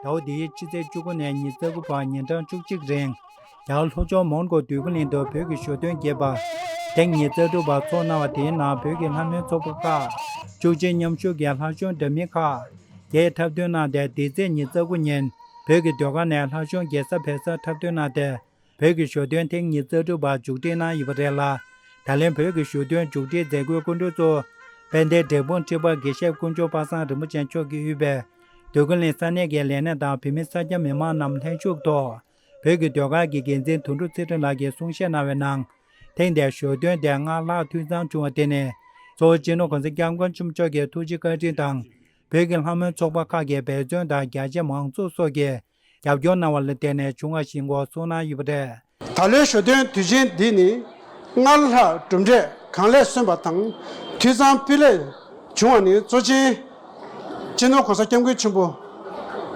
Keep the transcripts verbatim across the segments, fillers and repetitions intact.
ཟླ་བ་འདིའི་ཕྱི་ཚེས་བཅུ་དགུ་ནས་ཉི་ཤུ་རྩ་དགུ་བར་ཉིན་གྲངས་བཅུ་གཅིག་རིང་། རྒྱ་གར་ལྷོ་ཕྱོགས་མོན་གྷོ་འདོད་རྒུ་གླིང་དུ་བོད་ཀྱི་ཞོ་སྟོན་རྒྱས་པ་ཐེངས་ཉི་ཤུ་རྩ་དྲུག་པ་འཚོགས་གནང་བ་དེའི་ནང་བོད་ཀྱི་ལྷ་མོའི་ཚོགས་པ་ཁག་བཅུ་གཅིག་མཉམ་ཞུགས་ཀྱིས་ལྷ་གཞུང་འདྲ་མིན་ཁག་བརྒྱད་འཁྲབ་སྟོན་གནང་སྟེ། འདི་ཚེས་ཉི་ཤུ་རྩ་དགུ་ཉིན་བོད་ཀྱི་ཟློས་གར་ནས་ལྷ་གཞུང་རྒྱལ་ས་བལ་བཟའ་འཁྲབ་སྟོན་གནང་སྟེ། བོད་ཀྱི་ཞོ་སྟོན་ཐེངས་ཉི་ཤུ་རྩ་དྲུག་པ་མཇུག་སྒྲིལ་གནང་ཡོད་པ་རེད་ལ། ད་ལན་བོད་ཀྱི་ཞོ་སྟོན་མཇུག་སྒྲིལ་མཛད་སྒོའི་སྐུ་མགྲོན་གཙོ་བོ་དཔལ་ལྡན་འབྲས་སྤུངས་ཁྲི་པ་དགེ་བཤེས་དཀོན་མཆོག་པ་སངས་རིན་པོ་ཆེ་མཆོག་གིས་དབུས་པའི་འདོད་རྒུ་གླིང་ས་གནས་ཀྱི་ལས་སྣེ་དང་བོད་མི་ས་སྐྱ་མི་མང་རྣམས་ལྷན་ཞུགས་ཐོག་བོད་ཀྱི་ཟློས་གར་གྱི་འགན་འཛིན་དོན་གྲུབ་ཚེ་རིང་ལགས་ཀྱིས་གསུང་བཤད་གནང་བའི་ནང་། ཐེངས་འདིའི་ཞོ་སྟོན་དེ་སྔར་ལྷག་འཐུས་ཚང་བྱུང་བ་དེ་ནི་གཙོ་བོ་སྤྱི་ནོར་༸གོང་ས་༸སྐྱབས་མགོན་ཆེན་པོ་མཆོག་གི་ཐུགས་རྗེ་བཀའ་དྲིན་དང་། བོད་ཀྱི་ལྷ་མོའི་ཚོགས་པ་ཁག་གི་འབད་བརྩོན་དང་རྒྱ་ཆེ་མང་ཚོགས་སོགས་ཀྱིས་རྒྱབ་སྐྱོར་གནང་བ་ལ་བརྟེན་ནས་བྱུང་བ་ཞིག་ཡིན་སྐོར་གསུངས་གནང་ཡོད་པ་རེད། ད་ལོའི་ཞོ་སྟོན་དུས་ཆེན་འདི་ནི་སྔར་ལྷག་གྲུབ་འབྲས་གང་ལེགས་སོན་པ་དང་འཐུས་ཚང་སྤུས་ལེགས་བྱུང་བ་ནི་གཙོ་ཆེན་སྤྱི་ནོར་༸གོང་ས་༸སྐྱབས་མགོན་ཆེན་པོ་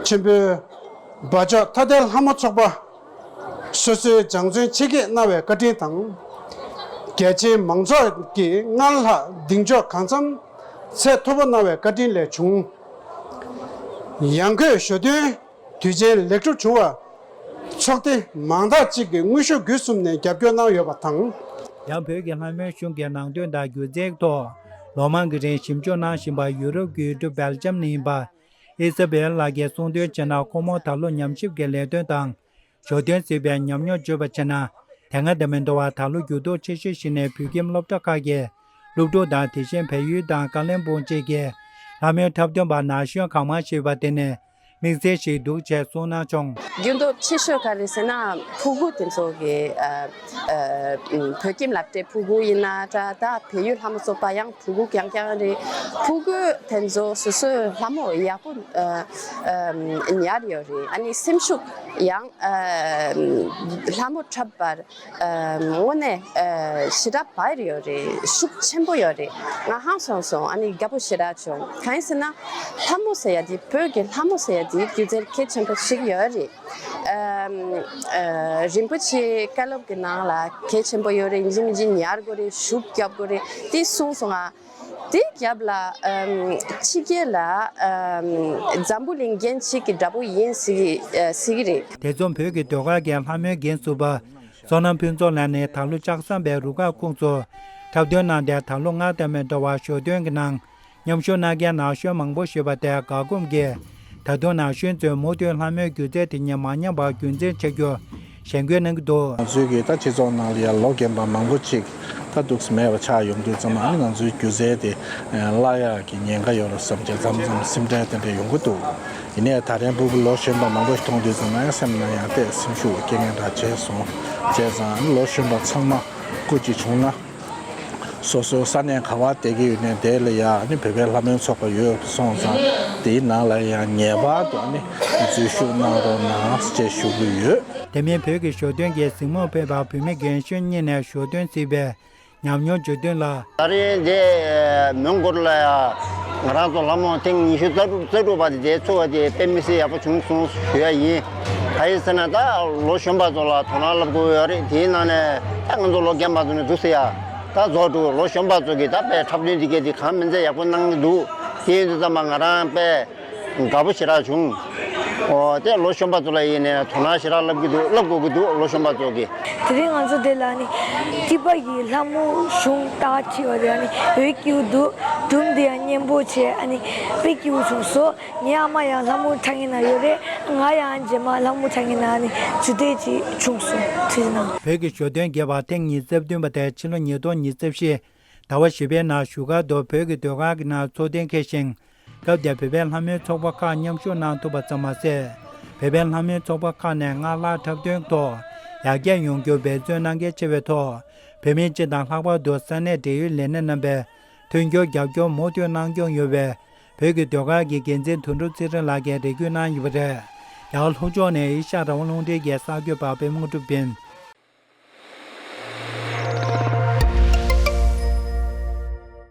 ཆེན་པོའི་བ་ཅོ་ཐ་དད་ལྷ་མོ་ཚོགས་པ་སོ་སོའི་སྦྱང་བརྩོན་ཆེ་བསྐྱེད་གནང་བའི་བཀའ་དྲིན་དང་། རྒྱ་ཆེའི་མང་ཚོགས་ཀྱིས་སྔར་ལྷག་གདེང་འཇོག་གང་འཚམ་ཚད་མཐོ་པོ་གནང་བའི་བཀའ་དྲིན་ལས་བྱུང་། ཡང་སྒོས་ཞོ་སྟོན་དུས་ཆེན་ལེགས་གྲུབ་བྱུང་བར་ཚོགས་སྡེ་མང་དག་ཅིག་གིས་དངོས་ཤུགས་བརྒྱུད་གསུམ་ནས་རྒྱབ་སྐྱོར་གནང་ཡོད་པ་དང་། ཡང་བོད་ཀྱི་ལྷ་མོའི་གཞུང་གི་ནང་དོན་དང་སྒྱུ་རྩལ་ཐོག་ལོ་མང་གི་རིང་ཞིབ་འཇུག་གནང་བཞིན་པ་ཡུ་རོབ་ཀྱི་ཡུལ་གྲུ་སྦེལ་ཇམ་ནས་ཡིན་པ་ཨི་ས་བེལ་ལགས་ཀྱིས་གསུངས་དོན་བྱས་ན། ཁོ་མོ་ད་ལོ་ཉམས་ཞིབ་ཀྱི་ལས་དོན་དང་། ཞོ་སྟོན་གཟིགས་པའི་ཉམས་མྱོང་བརྗོད་པ་བྱས་ན། དེ་སྔ་དང་མི་འདྲ་བར་ད་ལོ་འགྱུར་ལྡོག་ཆེ་ཤོས་ཤིག་ནི་བོད་ཁྱིམ་སློབ་གྲྭ་ཁག་གི་སློབ་ཕྲུག་དང་། དེ་བཞིན་བལ་ཡུལ་དང་ཀ་ལོན་སྦུག་བཅས་ཀྱི་ལྷ་མོའི་འཁྲབ་སྟོན་པ་ན་གཞོན་གང་མང་ཞིག་ཡོད་པ་དེ་ནི་དམིགས་བསལ་ཞིག་འདུག་ཅེས་གསུངས་གནང་བྱུང་། འགྱུར་ལྡོག་ཆེ་ཤོས་ག་རེ་ཟེར་ན། ཕྲུ་གུ་དེ་ཚོ་གི་ཨ་ཨ་བོད་ཁྱིམ་སློབ་གྲྭའི་ཕྲུ་གུ་ཡིན་ན་འདྲ། ད་བལ་ཡུལ་ལྷ་མོ་ཚོགས་པ་ཡང་ཕྲུ་གུ་རྐྱང་རྐྱང་རེད། ཕྲུ་གུ་དེ་ཚོ་སོ་སོའི་ལྷ་མོ་ཡག་པོ་ཨ་ཨ་ཉར་ཡོད་རེད། ཨ་ནི་སེམས་ཤུགས་ཡང་ཨ་ལྷ་མོ་འཁྲབ་པར་ཨ་དངོས་གནས་ཨ་ཞེ་དྲག་བག་ཡོད་རེད། ཤུགས་ཆེན་པོ་ཡོད་རེད། ང་ཧང་སངས་སོང་། ཨ་ནི་དགའ་པོ་ཞེ་དྲག་བྱུང་། གང་ཡིན་ཟེར་ན། ལྷ་མོ་ཟེར་ཡ་དེ། བོད་ཀྱི་ལྷ་མོ་ཟེར་ཡ་དེ་སྒྱུ་རྩལ་གལ་ཆེན་པོ་ཞིག་ཡོད་རེད། ཨ་ཨ་རིན་པོ་ཆེའི་བཀའ་སློབ་ཀྱི་ནང་ལ་གལ་ཆེན་པོ་ཡོད་རེད། ཡིན་གཅིག་མིན་གཅིག་ཉར་དགོས་རེད། ཤུགས་རྒྱབ་དགོས་རེད། དེ་གསུངས་སོང་ང་། དེ་རྒྱབ་ལ་ཨམ་ཕྱི་རྒྱལ་ལ་ཨམ་འཛམ་བུ་གླིང་རྒྱན་གཅིག་གི་འདྲ་པོ་ཡིན་ཟེར་གི་ཨ་ཟེར་གི་རེད། དེ་མཚུངས་བོད་ཀྱི་ཟློས་གར་གྱི་ལྷ་མོའི་འགན་ཟུར་པ་བསོད་ནམས་ཕུན་ཚོགས་ལགས་ནི་ད་ལོ་ལྕགས་ཟམ་པའི་རུ་ཁག་ཁོངས་སུ་འཁྲབ་སྟོན་གནང་སྟེ། ད་ལོ་སྔར་དང་མི་འདྲ་བར་ཞོ་སྟོན་གྱི་ནང་མཉམ་ཞུགས་གནང་མཁན་ན་གཞོན་མང་པོ་ཞིག་ཡོད་པ་དེར་དགའ་སྒོམ་གྱིས། ད་དུང་ན་གཞོན་ཚོས་མུ་མཐུད་ལྷ་མོའི་སྒྱུ་རྩལ་དེ་ཉིད་མ་ཉམས་པར་རྒྱུན་འཛིན་བྱ་རྒྱུ་ཞེན་སྐུལ་གནང་གི་འདུག། ང་ཚོའི་གི་ད་སྤྱི་ཚོགས་ནང་ལ་ཡང་ལོ་རྒན་པ་མང་པོ་ཅིག་ད་འདུག་སེ་མེད་པ་ཆགས་ཡོང་དུས་ཙམ་པ། ཨ་ནི་ང་ཚོའི་སྒྱུ་རྩལ་དེ་བརླག་ཡག་གི་ཉེན་ཁ་ཡོད་རེད་བསམ་བྱས་མཚམས་མཚམས་སེམས་ཁྲལ་དེ་འདྲ་ཡོང་གི་འདུག། ཡིན་ནའི་ད་རན་ཕུ་བོ་ལོ་གཞོན་པ་མང་པོ་ཞིག་མཐོང་དུས་ཙམ་པ་ཡང་སེམས་ནང་ཡང་ཏོག་སེམས་ཤུགས་སྐྱེ་མཁན་འདྲ་བྱས་སོང་། བྱས་ཙང་ཨ་ནི་ལོ་གཞོན་པ་ཚང་མ་སྐུ་མཁྱེན་བྱུང་ན། སོ་སོའི་ས་གནས་ག་བར་བསྡད་ཀྱི་ཡོད་ནའི་དེ་ལ་ཡ་ཨ་ནི་བོད་པའི་ལྷ་མོའི་ཚོགས་པ་ཡོད་སོང་ཙང་། དེའི་ནང་ལ་ཡང་ངེས་པར་དུ་ཨ་ནི་འཛུལ་ཞུགས་གནང་རོགས་གནང་ཞེས་ཞུ་གི་ཡོད། དེ་མིན་བོད་ཀྱི་ཞོ་སྟོན་གྱི་གཟིགས་མོར་ཕེབས་པ་བོད་མི་རྒན་གཞོན་གཉིས་ནས་ཞོ་སྟོན་གཟིགས་པའི་ཉམས་མྱོང་བརྗོད་དོན་ལ། ད་རེས་འདི་མོན་གྷོ་ལ་ཡ་ང་རང་ཚོ་ལྷ་མོ་ཐེངས་ཉི་ཤུ་རྩ་དྲུག་རྩ་དྲུག་པ་དེ་འདིར་ཚུགས་པ་དེ་དཔེ་མི་སྲིད་ཡག་པོ་བྱུང་སོང་ཞུ་ཡ་ཡིན། གང་ཡིན་ཟེར་ན། ད་ལོ་གཞོན་པ་ཚོ་ལ་དོ་སྣང་སླེབས་དགོས་ཡོད་རེད། དེའི་ནང་ནས་ད་ང་ཚོ་ལོ་རྒན་པ་ཚོ་ནས་འདུག་སེ་ཡ་ད་རྫོགས་འགྲོ། ལོ་གཞོན་པ་ཚོ་གིས་ད་དཔེ་འཁྲབ་སྟོན་འདི་གས་དེ་གང་མིན་ཚད་ཡག་པོ་གནང་གི་འདུག། དེ་ཡིན་དུས་ཙམ་པ་ང་རང་དཔེ་དགའ་པོ་ཞེ་དྲག་བྱུང་། ཨོ་དེ་ལོ་གཞོན་པ་ཚོ་ལ་ཡིན་ནའི་དོ་སྣང་ཞེ་དྲག་སླེབས་ཀྱི་འདུག། སླེབས་དགོས་ཀྱི་འདུག་ལོ་གཞོན་པ་ཚོ་གིས། དེ་རིང་ང་ཚོ་འདི་ལ་ནི་ཊི་པ་ཡི་ལྷ་མོ་གཞུང་ལྟར་བྲིས་པ་དེ་ནི་འོད་སྐྱིད་པོ་འདུག། སྒྲུང་དེ་ཡང་སྙན་པོ་བྱས། ཨ་ནི་དཔེ་སྐྱིད་པོ་བྱུང་སོང་། ངའི་ཨ་མ་ཡང་ལྷ་མོ་འཁྲབ་མཁན་ནང་ཡོད་རེད། ང་ཡང་རྗེས་མ་ལྷ་མོ་འཁྲབ་མཁན་ནང་ནི་འཛུལ་གཏམ་ཅིག་བྱུང་སོང་། ཐུགས་རྗེ་གནང་། བོད་ཀྱི་ཞོ་སྟོན་རྒྱས་པ་ཐེངས་ཉི་ཤུ་རྩ་བདུན་པ་དེ་ཕྱི་ལོ་ཉིས་སྟོང་ཉི་ཤུ་རྩ་བཞི་ཟླ་བ་བཞི་པའི་ནང་བཞུགས་སྒར་དུ་བོད་ཀྱི་ཟློས་གར་གྱི་ནང་ཚོགས་ཐེངས་འཁེལ་ཞིང་། སྐབས་དེར་བོད་པའི་ལྷ་མོའི་ཚོགས་པ་ཁག་མཉམ་ཞུགས་གནང་ཐུབ་པ་ཙམ་མ་ཟད། བོད་པའི་ལྷ་མོའི་ཚོགས་པ་ཁག་ནས་སྔར་ལྷག་འཁྲབ་སྟོན་ཐོག་ཡར་རྒྱས་ཡོང་རྒྱུར་འབད་བརྩོན་གནང་མཁན་ཆེ་བའི་ཐོག། བོད་མི་སྤྱི་དང་ལྷག་པར་དུ་ས་གནས་འབྲེལ་ཡོད་ལས་སྣེ་རྣམ་པས་མཐུན་འགྱུར་རྒྱབ་སྐྱོར་མུ་མཐུད་གནང་སྐྱོང་ཡོད་པའི་བོད་ཀྱི་ཟློས་གར་གྱི་འགན་འཛིན་དོན་གྲུབ་ཚེ་རིང་ལགས་ཀྱིས་རེ་སྐུལ་གནང་ཡོད་པ་རེད། རྒྱ་གར་ལྷོ་ཕྱོགས་ནས་ཨེ་ཤ་ཡ་རང་དབང་རླུང་འཕྲིན་གྱི་གསར་འགོད་པ་པད་མ་དངོས་གྲུབ་ཡིན།